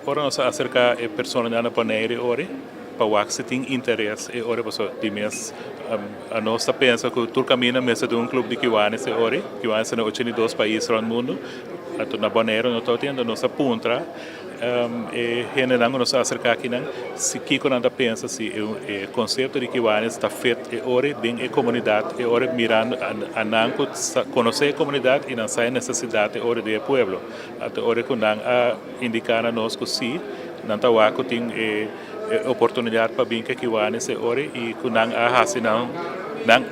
Ora nos a aserká e personanan na Bonaire ori pa wak si tin interes e ori pasobra di mes anos ta pensa ku tur kaminda mester tin un club di Kiwanis e ori. Kiwanis ta na 82 pais rònt mundu, anto na Bonaire no tabata tin, anto nos a puntra e hendenan ku nos a aserká akinan si kiko nan ta pensa si e konsepto di Kiwanis ta fit e ori den e komunidat e ori mirando anan ku konosé e komunidat i nan sa e nesesidat e ori den e pueblo. Anto ora ku nan a indiká na nos ku sí, nan ta wak ku tin e oportunidat pa bin ke Kiwanis e ori i ku nan a hasi nan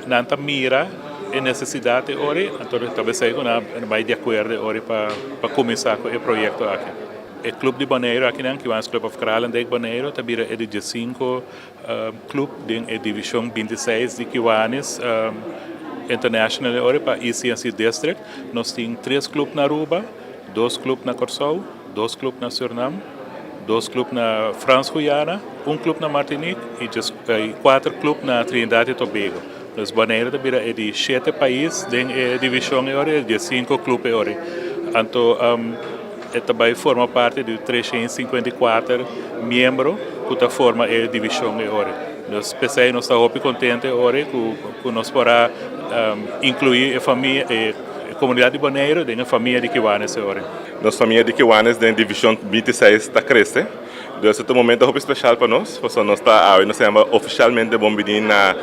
nan ta mira e nesesidat e ori, anto ta besei ku nan a bai di akuerdo e ori pa kuminsá ku e proyekto aki. E klup di Boneiru akinan, Kiwanis Club of Kralendijk Boneiru, ta bira e di diesinku klup den e divishon 26 di Kiwanis International e ori pa ECNC District. Nos tin tres klup na Aruba, dos klup na Kòrsou, dos klup na Surinam, dos klup na Frans Guyana, un klup na Martinique i kuater klup na Trinidad i Tobago. Dus Bonaire ta bira e di shete pais den e divishon e ori, e di sinku klup e ori. Anto e ta bai forma parti di 354 miembro ku ta forma e divishon e ori. Dus p'esei nos ta hopi kontento e ori ku nos por a inkluí e famia, e komunidat di Boneiru den e famia di Kiwanis e ori. Nos famia di Kiwanis den divishon 26 ta krese. Dus e ta un momento hopi special pa nos, pasobra nos ta awe nos yama ofishalmente bon bini na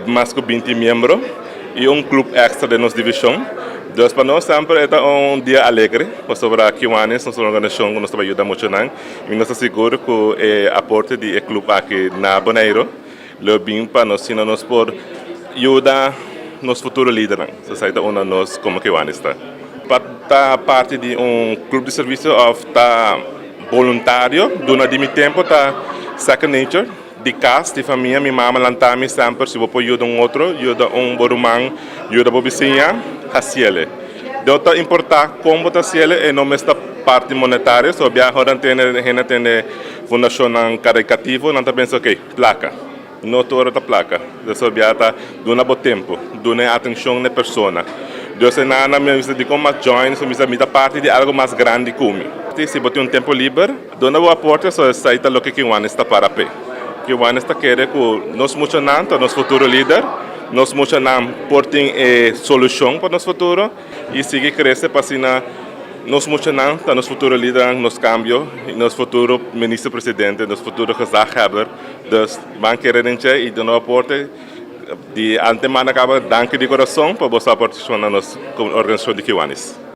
mas ku 20 miembro i un club extra den nos divishon. Dus pa nos semper e ta un dia alegre, pasobra Kiwanis nos ta un organisashon ku nos ta bai yuda muchanan i nos ta sigur ku e aporte di e club aki na Boneiru lo bin pa nos asina nos por yuda nos futuro lidernan. Esei ta unda nos komo Kiwanis ta. Pa ta parti di un club di servisio of ta boluntario, duna di mi tempo ta second nature, di cas, di famia, mi mama lanta mi semper si bo por yuda un otro, yuda un bo ruman, yuda bo bisiña, haciele. No ta importa con bo ta haciele, e no mes ta parti monetario, so bia ora tene hende tene fundacionnan caricativo, nan ta pensa ok, placa. No tur ora ta placa. Eso bia ta duna bo tempo, duna e atencion na e persona. Dios e nana mi a bisa dicon mas join, so mi bisa mi ta parti di algo mas grandi cu mi. Si bo tin un tempo liber, duna bo aporte, so esai ta loke Kiwanis ta para p'e. Kiwanis ta kere cu nos muchanan ta nos futuro lider, nos muchanan por tin e solucion pa nos futuro. Y sigui crece pa asina nos muchanan ta nos futuro lidernan, nos cambio, nos futuro minister presidente, nos futuro gezaghebber. Dus ban kere den dje y duna aporte di antemano caba danki di corazon pa boso aportacion na nos organisacion di Kiwanis.